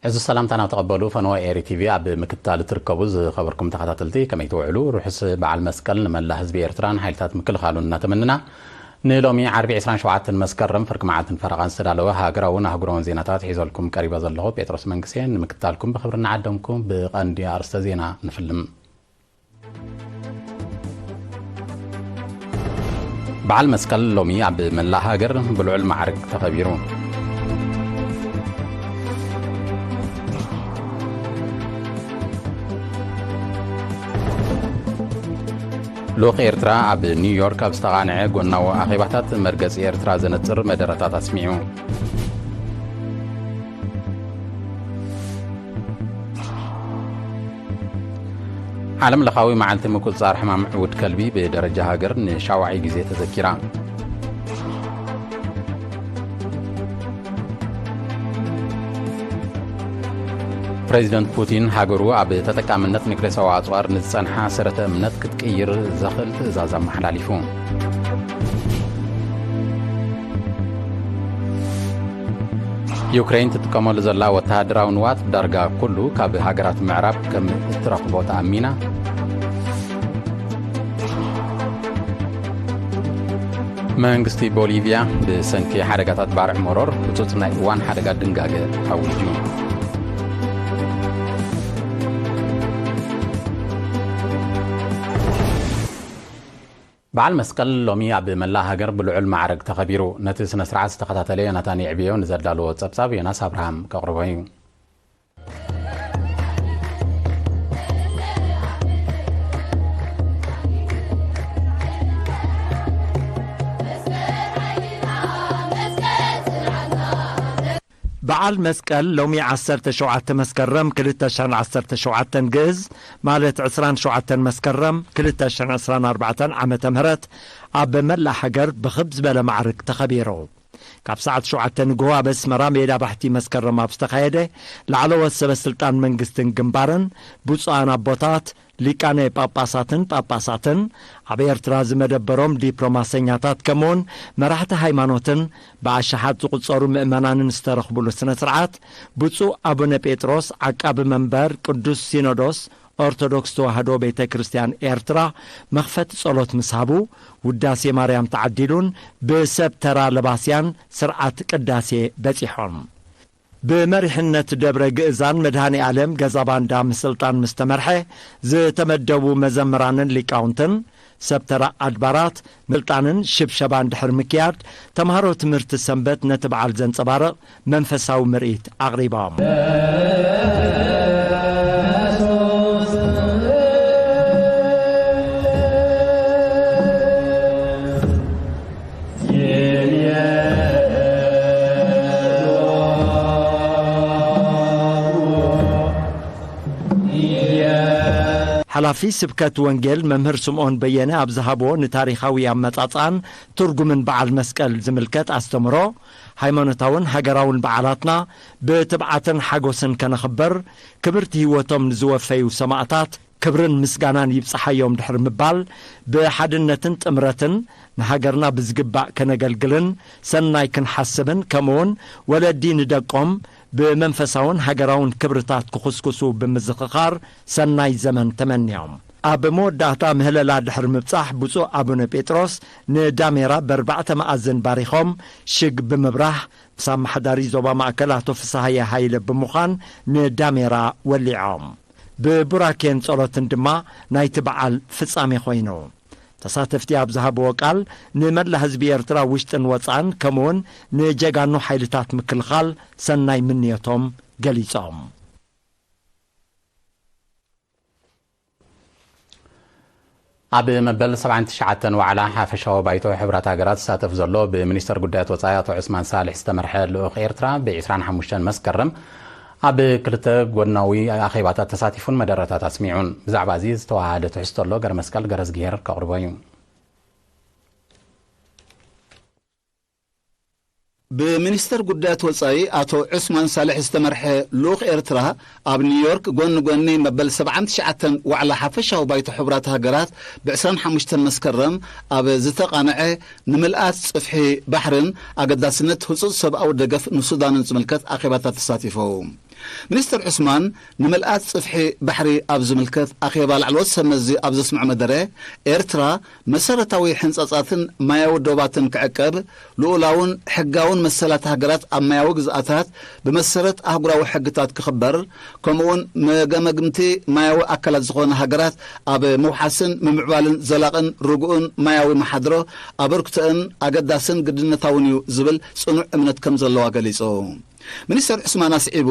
እዚ ሰላምታና ተቐበሉ። ፈነወ ኤሪ ቲቪ ኣብ ምክትታል እትርከቡ ዝኸበርኩም ተኸታተልቲ፣ ከመይ ትውዕሉ? ርሑስ በዓል መስቀል ንመላ ህዝቢ ኤርትራን ሓይልታት ምክልኻሉን እናተመንና፣ ንሎሚ ዓርቢ ዕስራን ሸውዓተን መስከረም ፍርቂ መዓልትን ፈረቓን ዝተዳለወ ሃገራውን ኣህጉራውን ዜናታት ሒዘልኩም ቀሪበ ዘለኹ ጴጥሮስ መንግስቴ። ንምክትታልኩም ብኽብሪ እናዓደምኩ፣ ብቐንዲ ኣርእስተ ዜና ንፍልም። በዓል መስቀል ሎሚ ኣብ መላእ ሃገር ብልዑል ማዕርግ ተኸቢሩ። ልኡኽ ኤርትራ ኣብ ኒውዮርክ ኣብ ዝተቓንዐ ጎናዊ ኣኼባታት መርገጺ ኤርትራ ዘነጽር መደረታት ኣስሚዑ። ዓለም ለኻዊ መዓልቲ ምቁጽጻር ሕማም ዕውድ ከልቢ ብደረጃ ሃገር ንሻውዓይ ግዜ ተዘኪራ። ፕሬዚደንት ፑቲን፣ ሃገሩ ኣብ ተጠቃምነት ኒክሌሳዊ ኣጽዋር ንዝጸንሓ ሰረተ እምነት ክትቅይር ዘኽእል ትእዛዝ ኣመሓላሊፉ። ዩክሬን ትጥቀመሉ ዘላ ወተሃደራዊ ንዋት ዳርጋ ኩሉ ካብ ሃገራት ምዕራብ ከም እትረኽቦ ተኣሚና። መንግስቲ ቦሊቪያ ብሰንኪ ሓደጋታት ባርዕ መሮር ህጹጽ ናይ እዋን ሓደጋ ድንጋገ ኣዊጁ። በዓል መስቀል ሎሚ ኣብ መላእ ሃገር ብልዑል ማዕረግ ተኸቢሩ። ነቲ ስነ ስርዓት ዝተኸታተለ ዮናታን የዕብዮ ንዘዳለዎ ጸብጻብ ዮናስ ኣብርሃም ከቕርቦ እዩ። በዓል መስቀል ሎሚ ዓሰርተ ሸውዓተ መስከረም ክልተ ሽሕን ዓሰርተ ሸውዓተን ግእዝ፣ ማለት ዕስራን ሸውዓተን መስከረም ክልተ ሽሕን ዕስራን ኣርባዕተን ዓመተ ምህረት፣ ኣብ መላእ ሃገር ብኽብ ዝበለ ማዕርግ ተኸቢሩ። ካብ ሰዓት ሸውዓተ ንግሆ ኣብ ኣስመራ ሜዳ ባሕቲ መስከረም ኣብ ዝተኻየደ፣ ላዕለዎት ሰበ ስልጣን መንግስትን ግንባርን፣ ብፁዓን ኣቦታት፣ ሊቃነ ጳጳሳትን ጳጳሳትን፣ ኣብ ኤርትራ ዝመደበሮም ዲፕሎማሰኛታት፣ ከምኡውን መራሕቲ ሃይማኖትን ብኣሽሓት ዝቑጸሩ ምእመናንን ዝተረኽቡሉ ስነ ስርዓት፣ ብፁዕ ኣቡነ ጴጥሮስ፣ ዓቃቢ መንበር ቅዱስ ሲኖዶስ ኦርቶዶክስ ተዋህዶ ቤተ ክርስቲያን ኤርትራ፣ መኽፈቲ ጸሎት ምስ ሃቡ፣ ውዳሴ ማርያም ተዓዲሉን ብሰብ ተራ ለባስያን ስርዓት ቅዳሴ በጺሖም። ብመሪሕነት ደብረ ግእዛን መድኃኔ ዓለም ገዛ ባንዳ ምስልጣን ምስ ተመርሐ፣ ዝተመደቡ መዘምራንን ሊቃውንትን፣ ሰብ ተራ ኣድባራት፣ ምስልጣንን ሽብሸባን ድሕሪ ምክያድ፣ ተምሃሮ ትምህርቲ ሰንበት ነቲ በዓል ዘንጸባርቕ መንፈሳዊ ምርኢት ኣቕሪቦም። ሓላፊ ስብከት ወንጌል መምህር ስምዖን በየነ ኣብ ዝሃብዎ ንታሪኻዊ ኣመጻጽኣን ትርጉምን በዓል መስቀል ዝምልከት ኣስተምሮ፣ ሃይማኖታውን ሃገራውን በዓላትና ብትብዓትን ሓጎስን ከነኽብር፣ ክብርቲ ህይወቶም ንዝወፈዩ ሰማእታት ክብርን ምስጋናን ይብጽሓዮም ድሕሪ ምባል፣ ብሓድነትን ጥምረትን ንሃገርና ብዝግባእ ከነገልግልን ሰናይ ክንሓስብን፣ ከምኡውን ወለዲ ንደቆም ብመንፈሳውን ሃገራውን ክብርታት ክኹስኩሱ ብምዝኽኻር ሰናይ ዘመን ተመንዮም። ኣብ መወዳእታ ምህለላ ድሕሪ ምብጻሕ፣ ብፁዕ ኣቡነ ጴጥሮስ ንዳሜራ በርባዕተ መኣዝን ባሪኾም ሽግ ብምብራህ፣ ምስ ኣመሓዳሪ ዞባ ማእከል ኣቶ ፍስሃየ ሃይለ ብምዃን ንዳሜራ ወሊዖም። ብቡራኬን ጸሎትን ድማ ናይቲ በዓል ፍጻሜ ኮይኑ። ተሳተፍቲ ኣብ ዝሃብዎ ቃል፣ ንመላ ህዝቢ ኤርትራ ውሽጥን ወጻእን፣ ከምኡውን ንጀጋኑ ሓይልታት ምክልኻል ሰናይ ምንዮቶም ገሊጾም። ኣብ መበል ሰብዓን ትሽዓተን ዋዕላ ሓፈሻዊ ባይቶ ሕቡራት ሃገራት ዝሳተፍ ዘሎ ብሚኒስተር ጉዳያት ወጻኢ ኣቶ ዑስማን ሳልሕ ዝተመርሐ ልኡኽ ኤርትራ፣ ብ ዕስራን ሓሙሽተን መስከረም ኣብ ክልተ ጎድናዊ ኣኼባታት ተሳቲፉን መደረታት ኣስሚዑን። ብዛዕባ እዚ ዝተወሃሃደ ትሕዝቶ ኣሎ፣ ገረመስቀል ገረዝግሄር ከቕርቦ እዩ። ብሚኒስተር ጉዳያት ወጻኢ ኣቶ ዑስማን ሳልሕ ዝተመርሐ ልኡኽ ኤርትራ፣ ኣብ ኒውዮርክ ጎኒ ጎኒ መበል ሰብዓን ትሽዓተን ዋዕላ ሓፈሻዊ ባይቶ ሕቡራት ሃገራት፣ ብ ዕስራን ሓሙሽተን መስከረም ኣብ ዝተቓንዐ፣ ንምልኣት ጽፍሒ ባሕርን ኣገዳስነት ህጹጽ ሰብኣዊ ደገፍ ንሱዳንን ዝምልከት ኣኼባታት ተሳቲፉ። ሚኒስትር ዑስማን፣ ንምልኣት ጽፍሒ ባሕሪ ኣብ ዝምልከት ኣኼባ ላዕለዎት ሰብ መዚ ኣብ ዘስምዖ መደረ፣ ኤርትራ መሰረታዊ ሕንጸጻትን ማያዊ ዶባትን ክዕቀብ፣ ልኡላውን ሕጋውን መሰላት ሃገራት ኣብ ማያዊ ግዝኣታት ብመሰረት ኣህጉራዊ ሕግታት ክኽበር፣ ከምኡውን መገመግምቲ ማያዊ ኣካላት ዝኾነ ሃገራት ኣብ ምውሓስን ምምዕባልን ዘላቕን ርጉእን ማያዊ መሓድሮ ኣበርክቶአን ኣገዳስን ግድነታውን እዩ ዝብል ጽኑዕ እምነት ከም ዘለዋ ገሊጹ። ሚኒስተር ዑስማን ኣስዒቡ፣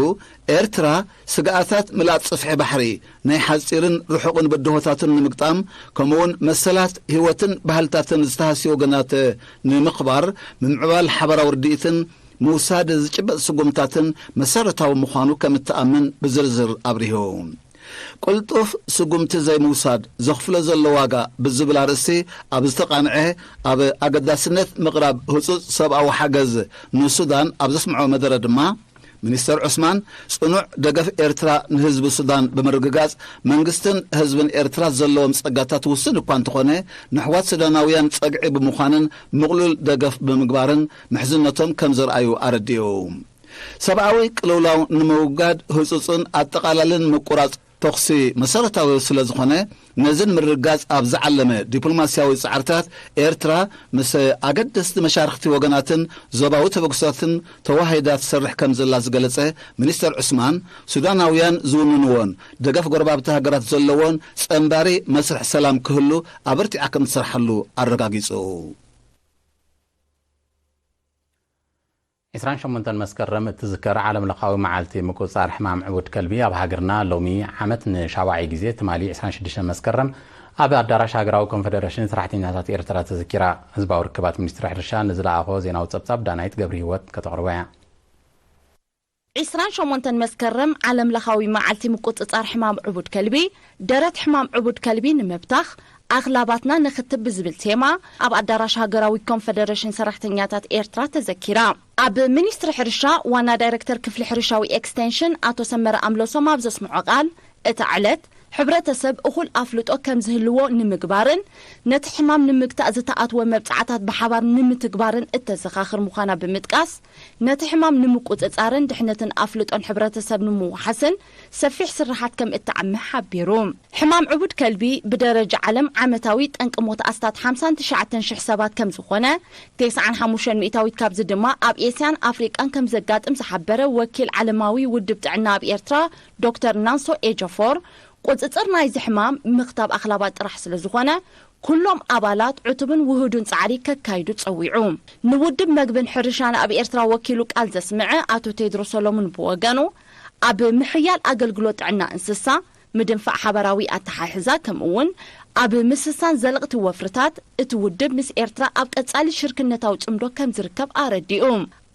ኤርትራ ስግኣታት ምልኣት ጽፍሒ ባሕሪ፣ ናይ ሓጺርን ርሑቕን ብድሆታትን ንምግጣም፣ ከምኡውን መሰላት ህይወትን ባህልታትን ዝተሃስዩ ወገናት ንምኽባር፣ ምምዕባል ሓበራዊ ርድኢትን ምውሳድ ዝጭበጥ ስጉምታትን መሰረታዊ ምዃኑ ከም እትኣምን ብዝርዝር ኣብሪሁ። ቅልጡፍ ስጉምቲ ዘይምውሳድ ዘኽፍሎ ዘሎ ዋጋ ብዝብል ኣርእስቲ ኣብ ዝተቓንዐ ኣብ ኣገዳስነት ምቕራብ ህጹጽ ሰብኣዊ ሓገዝ ንሱዳን ኣብ ዘስምዖ መደረ ድማ፣ ሚኒስተር ዑስማን ጽኑዕ ደገፍ ኤርትራ ንህዝቢ ሱዳን ብምርግጋጽ፣ መንግስትን ህዝብን ኤርትራ ዘለዎም ጸጋታት ውሱን እኳ እንተኾነ፣ ንኣሕዋት ሱዳናውያን ጸግዒ ብምዃንን ምቕሉል ደገፍ ብምግባርን ምሕዝነቶም ከም ዘርኣዩ ኣረዲኡ። ሰብኣዊ ቅልውላው ንምውጋድ ህጹጽን ኣጠቓላልን ምቁራጽ ተኹሲ መሰረታዊ ስለ ዝኾነ፣ ነዚ ንምርግጋጽ ኣብ ዝዓለመ ዲፕሎማስያዊ ጻዕርታት፣ ኤርትራ ምስ ኣገደስቲ መሻርኽቲ ወገናትን ዞባዊ ተበግሶታትን ተዋሂዳ ትሰርሕ ከም ዘላ ዝገለጸ ሚኒስተር ዑስማን፣ ሱዳናውያን ዝውንንዎን ደገፍ ጎረባብቲ ሃገራት ዘለዎን ጸንባሪ መስርሕ ሰላም ክህሉ ኣበርቲዓ ከም ትሰርሓሉ ኣረጋጊጹ። ዕስራን ሸሞንተን መስከረም እትዝከር ዓለም ለኻዊ መዓልቲ ምቁጽጻር ሕማም ዕቡድ ከልቢ ኣብ ሃገርና ሎሚ ዓመት ንሻውዓይ ግዜ ትማሊ ዕስራን ሽዱሽተን መስከረም ኣብ ኣዳራሽ ሃገራዊ ኮንፈደሬሽን ሰራሕተኛታት ኤርትራ ተዘኪራ። ህዝባዊ ርክባት ሚኒስትሪ ሕርሻ ንዝለኣኾ ዜናዊ ጸብጻብ ዳናይት ገብረ ህይወት ከተቕርቦ እያ። ዕስራን ሸሞንተን መስከረም ዓለም ለኻዊ መዓልቲ ምቁጽጻር ሕማም ዕቡድ ከልቢ፣ ደረት ሕማም ዕቡድ ከልቢ ንምብታኽ ኣኽላባትና ንኽትብ ብዝብል ቴማ ኣብ ኣዳራሽ ሃገራዊ ኮንፈደሬሽን ሰራሕተኛታት ኤርትራ ተዘኪራ። ኣብ ሚኒስትሪ ሕርሻ ዋና ዳይሬክተር ክፍሊ ሕርሻዊ ኤክስቴንሽን ኣቶ ሰመረ ኣምሎሶም ኣብ ዘስምዖ ቃል፣ እታ ዕለት ሕብረተሰብ እኹል ኣፍልጦ ከም ዝህልዎ ንምግባርን ነቲ ሕማም ንምግታእ ዝተኣትወ መብጻዕታት ብሓባር ንምትግባርን እተዘኻኽር ምዃና ብምጥቃስ፣ ነቲ ሕማም ንምቁጽጻርን ድሕነትን ኣፍልጦን ሕብረተሰብ ንምውሓስን ሰፊሕ ስርሓት ከም እትዓምህ ሓቢሩ። ሕማም ዕቡድ ከልቢ ብደረጃ ዓለም ዓመታዊ ጠንቂ ሞት ኣስታት ሓምሳን ትሽዓተን ሽሕ ሰባት ከም ዝኾነ፣ ተስዓን ሓሙሽተን ሚእታዊት ካብዚ ድማ ኣብ ኤስያን ኣፍሪቃን ከም ዘጋጥም ዝሓበረ ወኪል ዓለማዊ ውድብ ጥዕና ኣብ ኤርትራ ዶክተር ናንሶ ኤጀፎር፣ ቁጽጽር ናይዚ ሕማም ምኽታብ ኣኽላባት ጥራሕ ስለ ዝኾነ፣ ኩሎም ኣባላት ዕቱብን ውሁዱን ጻዕሪ ከካይዱ ጸዊዑ። ንውድብ መግብን ሕርሻን ኣብ ኤርትራ ወኪሉ ቃል ዘስምዐ ኣቶ ቴድሮስ ሰሎሙን ብወገኑ፣ ኣብ ምሕያል ኣገልግሎት ጥዕና እንስሳ፣ ምድንፋዕ ሓበራዊ ኣተሓሕዛ፣ ከምኡ'ውን ኣብ ምስሳን ዘልቕቲ ወፍርታት እቲ ውድብ ምስ ኤርትራ ኣብ ቀጻሊ ሽርክነታዊ ጽምዶ ከም ዝርከብ ኣረዲኡ።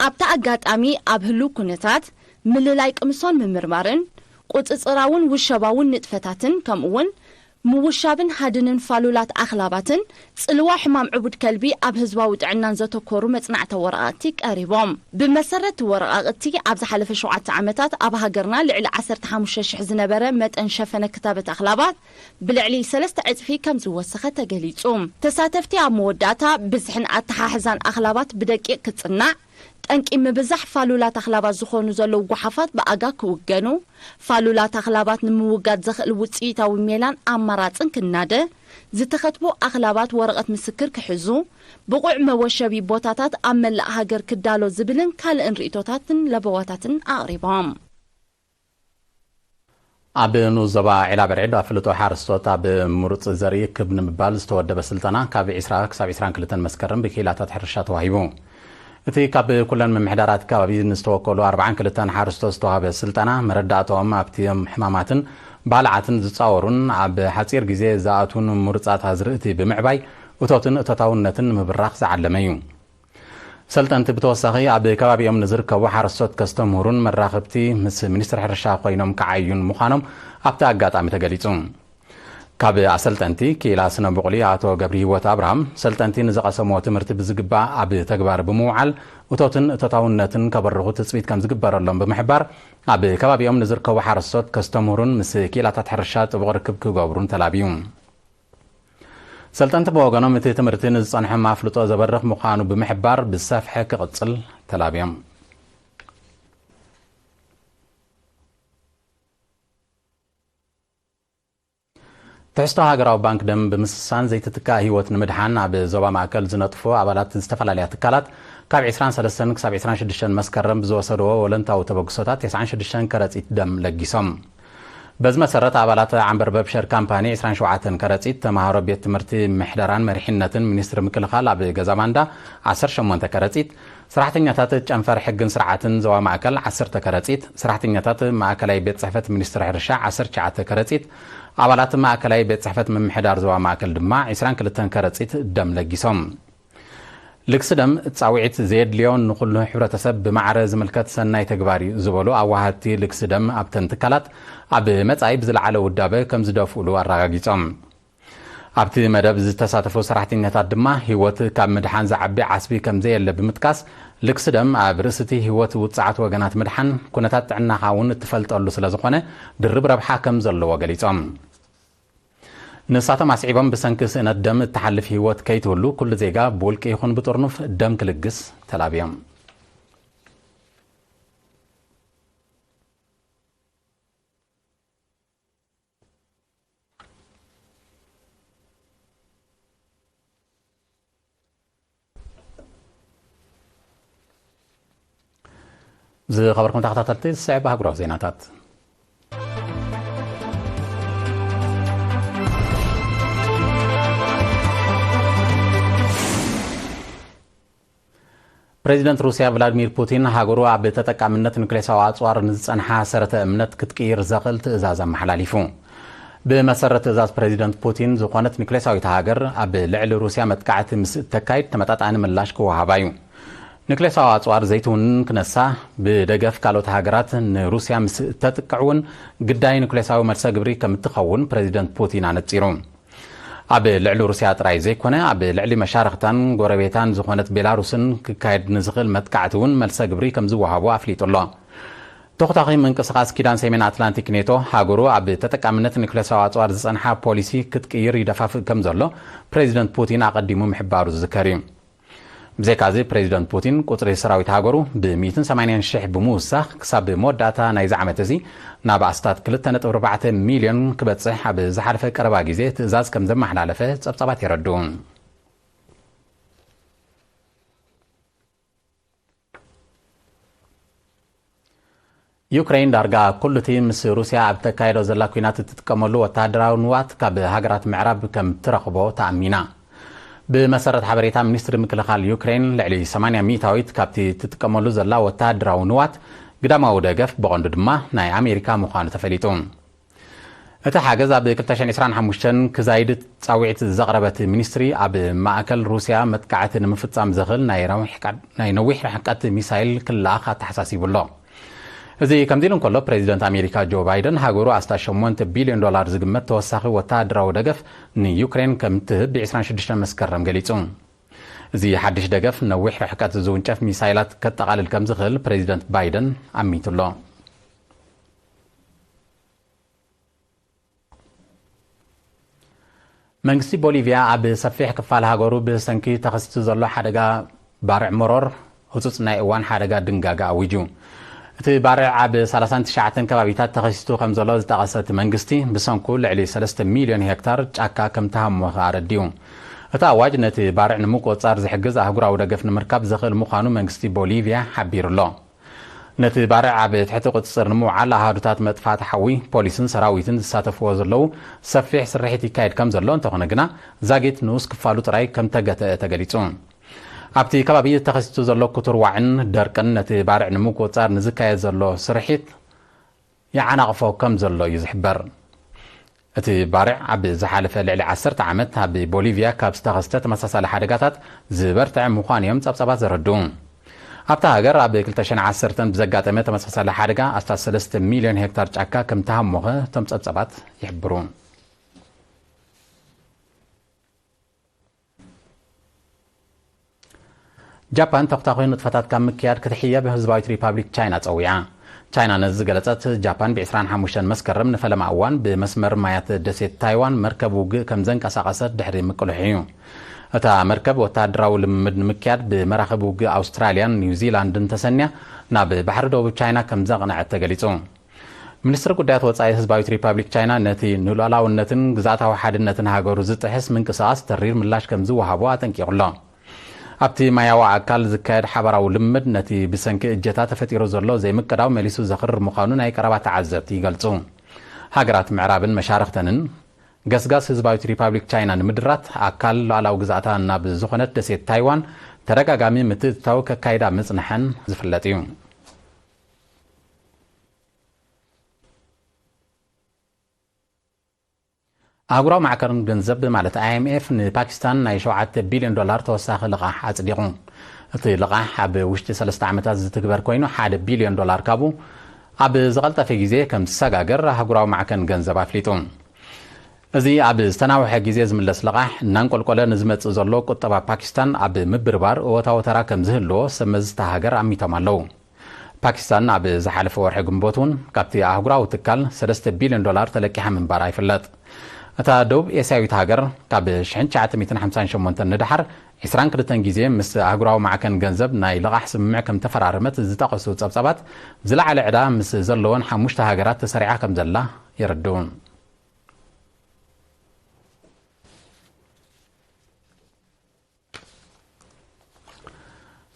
ኣብቲ ኣጋጣሚ ኣብ ህሉው ኩነታት ምልላይ ቅምሶን ምምርማርን፣ ቁጽጽራውን ውሸባውን ንጥፈታትን፣ ከምኡ'ውን ምውሻብን ሃድንን ፋሉላት ኣኽላባትን ጽልዋ ሕማም ዕቡድ ከልቢ ኣብ ህዝባዊ ጥዕናን ዘተኮሩ መጽናዕታዊ ወረቓቕቲ ቀሪቦም። ብመሰረት እቲ ወረቓቕቲ፣ ኣብ ዝሓለፈ ሸውዓተ ዓመታት ኣብ ሃገርና ልዕሊ ዓሰርተ ሓሙሽተ ሽሕ ዝነበረ መጠን ሸፈነ ክታበት ኣኽላባት ብልዕሊ ሰለስተ ዕጽፊ ከም ዝወሰኸ ተገሊጹ። ተሳተፍቲ ኣብ መወዳእታ፣ ብዝሕን ኣተሓሕዛን ኣኽላባት ብደቂቕ ክጽናዕ፣ ጠንቂ ምብዛሕ ፋሉላት ኣኽላባት ዝኾኑ ዘለዉ ጓሓፋት ብኣጋ ክውገኑ፣ ፋሉላት ኣኽላባት ንምውጋድ ዘኽእል ውጽኢታዊ ሜላን ኣማራጽን ክናደ፣ ዝተኸትቡ ኣኽላባት ወረቐት ምስክር ክሕዙ፣ ብቑዕ መወሸቢ ቦታታት ኣብ መላእ ሃገር ክዳሎ ዝብልን ካልእን ርእይቶታትን ለበዋታትን ኣቕሪቦም። ኣብ ንኡስ ዞባ ዒላ በርዒድ ኣፍልጦ ሓረስቶት ኣብ ምሩጽ ዘርኢ ክብ ንምባል ዝተወደበ ስልጠና ካብ ዕስራ ክሳብ ዕስራን ክልተን መስከረም ብክኢላታት ሕርሻ ተዋሂቡ። እቲ ካብ ኩለን ምምሕዳራት ከባቢ ንዝተወከሉ ኣርባዓን ክልተን ሓረስቶት ዝተዋህበ ስልጠና፣ መረዳእታኦም ኣብቲ ሕማማትን ባልዓትን ዝጻወሩን ኣብ ሓጺር ግዜ ዝኣትዉን ምሩጻት ኣዝርእቲ ብምዕባይ እቶትን እቶታውነትን ንምብራኽ ዝዓለመ እዩ። ሰልጠንቲ ብተወሳኺ ኣብ ከባቢኦም ንዝርከቡ ሓረስቶት ከስተምህሩን መራኸብቲ ምስ ሚኒስትሪ ሕርሻ ኮይኖም ክዓዩን ምዃኖም ኣብቲ ኣጋጣሚ ተገሊጹ። ካብ ኣሰልጠንቲ ክኢላ ስነ ብቑሊ ኣቶ ገብረ ህይወት ኣብርሃም፣ ሰልጠንቲ ንዝቐሰምዎ ትምህርቲ ብዝግባእ ኣብ ተግባር ብምውዓል እቶትን እቶታውነትን ከበርኹ ትጽቢት ከም ዝግበረሎም ብምሕባር፣ ኣብ ከባቢኦም ንዝርከቡ ሓረስቶት ከስተምህሩን ምስ ክኢላታት ሕርሻ ጥቡቕ ርክብ ክገብሩን ተላብዩ። ሰልጠንቲ ብወገኖም፣ እቲ ትምህርቲ ንዝጸንሖም ኣፍልጦ ዘበርኽ ምዃኑ ብምሕባር፣ ብሰፍሐ ክቕጽል ተላብዮም። ትሕዝቶ ሃገራዊ ባንክ ደም ብምስሳን ዘይትትካእ ህይወት ንምድሓን ኣብ ዞባ ማእከል ዝነጥፉ ኣባላት ዝተፈላለያ ትካላት ካብ ዕስራን ሰለስተን ክሳብ ዕስራን ሽዱሽተን መስከረም ብዝወሰድዎ ወለንታዊ ተበግሶታት ተስዓን ሽዱሽተን ከረጺት ደም ለጊሶም። በዚ መሰረት ኣባላት ዓንበርበብ ሸር ካምፓኒ ዕስራን ሸውዓተን ከረጺት፣ ተምሃሮ ቤት ትምህርቲ ምሕደራን መሪሕነትን ሚኒስትሪ ምክልኻል ኣብ ገዛ ባንዳ ዓሰርተ ሸሞንተ ከረጺት፣ ሰራሕተኛታት ጨንፈር ሕግን ስርዓትን ዞባ ማእከል ዓሰርተ ከረጺት፣ ሰራሕተኛታት ማእከላይ ቤት ጽሕፈት ሚኒስትሪ ሕርሻ ዓሰርተ ትሽዓተ ከረጺት፣ ኣባላት ማእከላይ ቤት ጽሕፈት ምምሕዳር ዞባ ማእከል ድማ ዕስራን ክልተን ከረጺት ደም ለጊሶም። ልግሲ ደም ጻውዒት ዘየድልዮ ንኹሉ ሕብረተሰብ ብማዕረ ዝምልከት ሰናይ ተግባር እዩ ዝበሉ ኣዋሃድቲ ልግሲ ደም ኣብተን ትካላት ኣብ መጻኢ ብዝለዓለ ውዳበ ከም ዝደፍኡሉ ኣረጋጊጾም። ኣብቲ መደብ ዝተሳተፉ ሰራሕተኛታት ድማ ህይወት ካብ ምድሓን ዝዓቢ ዓስቢ ከም ዘየለ ብምጥቃስ፣ ልግሲ ደም ኣብ ርእሲ እቲ ህይወት ውጽዓት ወገናት ምድሓን ኩነታት ጥዕናኻ እውን እትፈልጠሉ ስለ ዝኾነ ድርብ ረብሓ ከም ዘለዎ ገሊጾም። ንሳቶም ኣስዒቦም ብሰንኪ ስእነት ደም እትሓልፍ ህይወት ከይትህሉ ኩሉ ዜጋ ብውልቂ ይኹን ብጥርኑፍ ደም ክልግስ ተላብዮም። ዝኸበርኩም ተኸታተልቲ፣ ዝስዕብ ኣህጉራዊ ዜናታት። ፕሬዚደንት ሩስያ ቭላድሚር ፑቲን ሃገሩ ኣብ ተጠቃምነት ኑክሌሳዊ ኣጽዋር ንዝጸንሓ ሰረተ እምነት ክትቅይር ዘኽእል ትእዛዝ ኣመሓላሊፉ። ብመሰረት ትእዛዝ ፕሬዚደንት ፑቲን፣ ዝኾነት ኑክሌሳዊት ሃገር ኣብ ልዕሊ ሩስያ መጥቃዕቲ ምስ እተካይድ ተመጣጣኒ ምላሽ ክወሃባ እዩ። ኑክሌሳዊ ኣጽዋር ዘይትውንን ክነሳ፣ ብደገፍ ካልኦት ሃገራት ንሩስያ ምስ እተጥቅዕ እውን ግዳይ ኑክሌሳዊ መልሰ ግብሪ ከም እትኸውን ፕሬዚደንት ፑቲን ኣነጺሩ። ኣብ ልዕሊ ሩስያ ጥራይ ዘይኮነ፣ ኣብ ልዕሊ መሻርኽታን ጎረቤታን ዝኾነት ቤላሩስን ክካየድ ንዝኽእል መጥቃዕቲ እውን መልሰ ግብሪ ከም ዝወሃቦ ኣፍሊጡ ኣሎ። ተኹታኺ ምንቅስቓስ ኪዳን ሰሜን ኣትላንቲክ ኔቶ፣ ሃገሩ ኣብ ተጠቃምነት ኒኩሌሳዊ ኣጽዋር ዝጸንሓ ፖሊሲ ክትቅይር ይደፋፍእ ከም ዘሎ ፕሬዚደንት ፑቲን ኣቐዲሙ ምሕባሩ ዝዝከር እዩ። ብዘይካዚ፣ ፕሬዚደንት ፑቲን ቁጽሪ ሰራዊት ሃገሩ ብሚእትን ሰማንያን ሽሕ ብምውሳኽ፣ ክሳብ መወዳእታ ናይዚ ዓመት እዚ ናብ ኣስታት ክልተ ነጥቢ ኣርባዕተ ሚልዮን ክበጽሕ ኣብ ዝሓለፈ ቀረባ ግዜ ትእዛዝ ከም ዘመሓላለፈ ጸብጻባት የረድኡ። ዩክሬን ዳርጋ ኩሉ እቲ ምስ ሩስያ ኣብ ተካይዶ ዘላ ኲናት እትጥቀመሉ ወተሃደራዊ ንዋት ካብ ሃገራት ምዕራብ ከም ትረኽቦ ተኣሚና። ብመሰረት ሓበሬታ ሚኒስትሪ ምክልኻል ዩክሬን፣ ልዕሊ ሰማንያ ሚእታዊት ካብቲ ትጥቀመሉ ዘላ ወተሃደራዊ ንዋት ግዳማዊ ደገፍ፣ ብቐንዱ ድማ ናይ ኣሜሪካ ምዃኑ ተፈሊጡ። እቲ ሓገዝ ኣብ ክልተ ሽሕን ዕስራን ሓሙሽተን ክዛይድ ጻውዒት ዘቕረበት ሚኒስትሪ፣ ኣብ ማእከል ሩስያ መጥቃዕቲ ንምፍጻም ዘኽእል ናይ ነዊሕ ቃ-፣ ናይ ነዊሕ ርሕቀት ሚሳይል ክለኣኽ ኣተሓሳሲቡ ኣሎ። እዚ ከምዚ ኢሉ እንከሎ፣ ፕሬዚደንት ኣሜሪካ ጆ ባይደን፣ ሃገሩ ኣስታት ሸሞንተ ቢልዮን ዶላር ዝግመት ተወሳኺ ወተሃደራዊ ደገፍ ንዩክሬን ከም ትህብ ብ ዕስራን ሽዱሽተን መስከረም ገሊጹ። እዚ ሓድሽ ደገፍ፣ ነዊሕ ርሕቀት ዝውንጨፍ ሚሳይላት ከጠቓልል ከም ዝኽእል ፕሬዚደንት ባይደን ኣሚቱ ኣሎ። መንግስቲ ቦሊቪያ ኣብ ሰፊሕ ክፋል ሃገሩ ብሰንኪ ተኸሲቱ ዘሎ ሓደጋ ባርዕ መሮር ህጹጽ ናይ እዋን ሓደጋ ድንጋገ ኣዊጁ። እቲ ባርዕ ኣብ ሰላሳን ትሽዓተን ከባቢታት ተኸሲቱ ከም ዘሎ ዝጠቐሰ እቲ መንግስቲ፣ ብሰንኩ ልዕሊ ሰለስተ ሚልዮን ሄክታር ጫካ ከም ተሃሞኸ ኣረዲኡ። እቲ ኣዋጅ ነቲ ባርዕ ንምቁጽጻር ዝሕግዝ ኣህጉራዊ ደገፍ ንምርካብ ዘኽእል ምዃኑ መንግስቲ ቦሊቪያ ሓቢሩ ኣሎ። ነቲ ባርዕ ኣብ ትሕቲ ቁጽጽር ንምውዓል ኣሃዱታት መጥፋእቲ ሓዊ፣ ፖሊስን ሰራዊትን ዝሳተፍዎ ዘለዉ ሰፊሕ ስርሒት ይካየድ ከም ዘሎ እንተኾነ ግና፣ ዛጊት ንኡስ ክፋሉ ጥራይ ከም ተገተአ ተገሊጹ። ኣብቲ ከባቢ ተኸሲቱ ዘሎ ክቱር ዋዕን ደርቅን ነቲ ባርዕ ንምቁጽጻር ንዝካየድ ዘሎ ስርሒት ይዓናቕፎ ከም ዘሎ እዩ ዝሕበር። እቲ ባርዕ ኣብ ዝሓለፈ ልዕሊ ዓሰርተ ዓመት ኣብ ቦሊቪያ ካብ ዝተኸስተ ተመሳሳሊ ሓደጋታት ዝበርትዐ ምዃኑ እዮም ጸብጻባት ዘረድኡ። ኣብታ ሃገር ኣብ ክልተ ሽሕን ዓሰርተን ብዘጋጠመ ተመሳሳሊ ሓደጋ ኣስታት ሰለስተ ሚልዮን ሄክታር ጫካ ከም ተሃሞኸ እቶም ጸብጻባት ይሕብሩ። ጃፓን ተኽታኺ ንጥፈታት ካብ ምክያድ ክትሕየብ ህዝባዊት ሪፓብሊክ ቻይና ጸዊዓ። ቻይና ነዚ ዝገለጸት፣ ጃፓን ብ ዕስራን ሓሙሽተን መስከረም ንፈለማ እዋን ብመስመር ማያት ደሴት ታይዋን መርከብ ውግእ ከም ዘንቀሳቐሰት ድሕሪ ምቅልሑ እዩ። እታ መርከብ ወተሃደራዊ ልምምድ ንምክያድ ብመራኽብ ውግእ ኣውስትራልያን ኒውዚላንድን ተሰንያ ናብ ባሕሪ ደቡብ ቻይና ከም ዘቕነዐት ተገሊጹ። ሚኒስትሪ ጉዳያት ወጻኢ ህዝባዊት ሪፓብሊክ ቻይና ነቲ ንሉዓላውነትን ግዝኣታዊ ሓድነትን ሃገሩ ዝጥሕስ ምንቅስቓስ ተሪር ምላሽ ከም ዝወሃቦ ኣጠንቂቑ ኣሎ። ኣብቲ ማያዊ ኣካል ዝካየድ ሓባራዊ ልምምድ ነቲ ብሰንኪ እጀታ ተፈጢሩ ዘሎ ዘይምቅዳው መሊሱ ዘኽርር ምዃኑ ናይ ቀረባ ተዓዘብቲ ይገልጹ። ሃገራት ምዕራብን መሻርኽተንን ገስጋስ ህዝባዊት ሪፓብሊክ ቻይና ንምድራት ኣካል ሉዓላዊ ግዝኣታ ናብ ዝኾነት ደሴት ታይዋን ተደጋጋሚ ምትእትታው ከካይዳ ምጽንሐን ዝፍለጥ እዩ። ኣህጉራዊ ማዕከን ገንዘብ ማለት ኣይ ኤም ኤፍ ንፓኪስታን ናይ ሸውዓተ ቢልዮን ዶላር ተወሳኺ ልቓሕ ኣጽዲቑ። እቲ ልቓሕ ኣብ ውሽጢ ሰለስተ ዓመታት ዝትግበር ኮይኑ፣ ሓደ ቢልዮን ዶላር ካብኡ ኣብ ዝቐልጠፈ ግዜ ከም ዝሰጋገር ኣህጉራዊ ማዕከን ገንዘብ ኣፍሊጡ። እዚ ኣብ ዝተናውሐ ግዜ ዝምለስ ልቓሕ እናንቆልቆለ ንዝመጽእ ዘሎ ቁጠባ ፓኪስታን ኣብ ምብርባር እወታዊ ተራ ከም ዝህልዎ ሰብ መዚ እታ ሃገር ኣሚቶም ኣለዉ። ፓኪስታን ኣብ ዝሓለፈ ወርሒ ግንቦት እውን ካብቲ ኣህጉራዊ ትካል ሰለስተ ቢልዮን ዶላር ተለቂሓ ምንባራ ይፍለጥ። እታ ደቡብ ኤስያዊት ሃገር ካብ ሽሕን ትሽዓተ ሚእትን ሓምሳን ሸሞንተን ንደሓር ዕስራን ክልተን ግዜ ምስ ኣህጉራዊ ማዕከን ገንዘብ ናይ ልቓሕ ስምምዕ ከም ተፈራረመት ዝጠቐሱ ጸብጻባት፣ ዝለዓለ ዕዳ ምስ ዘለወን ሓሙሽተ ሃገራት ተሰሪዓ ከም ዘላ የረድኡ።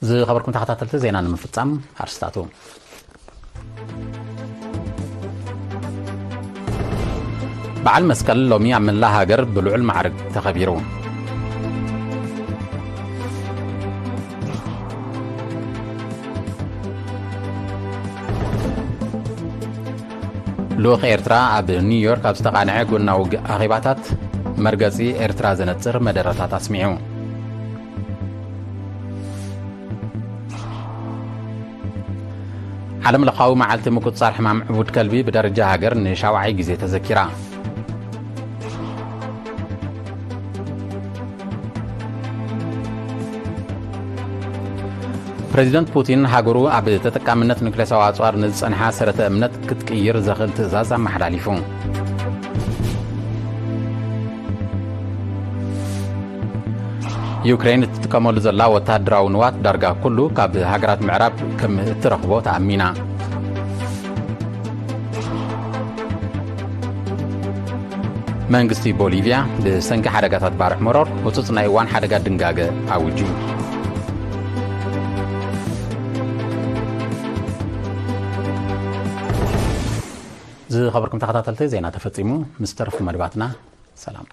ዝኸበርኩም ተኸታተልቲ ዜና ንምፍጻም ኣርስታቱ። በዓል መስቀል ሎሚ ኣብ መላእ ሃገር ብልዑል ማዕርግ ተኸቢሩ። ልኡኽ ኤርትራ ኣብ ኒውዮርክ ኣብ ዝተቓንዐ ጎናዊ ግ-፣ ኣኼባታት መርገጺ ኤርትራ ዘነጽር መደረታት ኣስሚዑ። ዓለም ለኻዊ መዓልቲ ምቁጽጻር ሕማም ዕቡድ ከልቢ ብደረጃ ሃገር ንሻውዓይ ግዜ ተዘኪራ። ፕሬዚደንት ፑቲን ሃገሩ ኣብ ተጠቃምነት ኑክሌሳዊ ኣጽዋር ንዝጸንሓ ሰረተ እምነት ክትቅይር ዘኽእል ትእዛዝ ኣመሓላሊፉ። ዩክሬን እትጥቀመሉ ዘላ ወተሃደራዊ ንዋት ዳርጋ ኩሉ ካብ ሃገራት ምዕራብ ከም እትረኽቦ ተኣሚና። መንግስቲ ቦሊቪያ ብሰንኪ ሓደጋታት ባርዕ መሮር ህጹጽ ናይ እዋን ሓደጋ ድንጋገ ኣውጁ። ዝኸበርኩም ተኸታተልቲ፣ ዜና ተፈጺሙ። ምስ ተረፉ መደባትና ሰላም።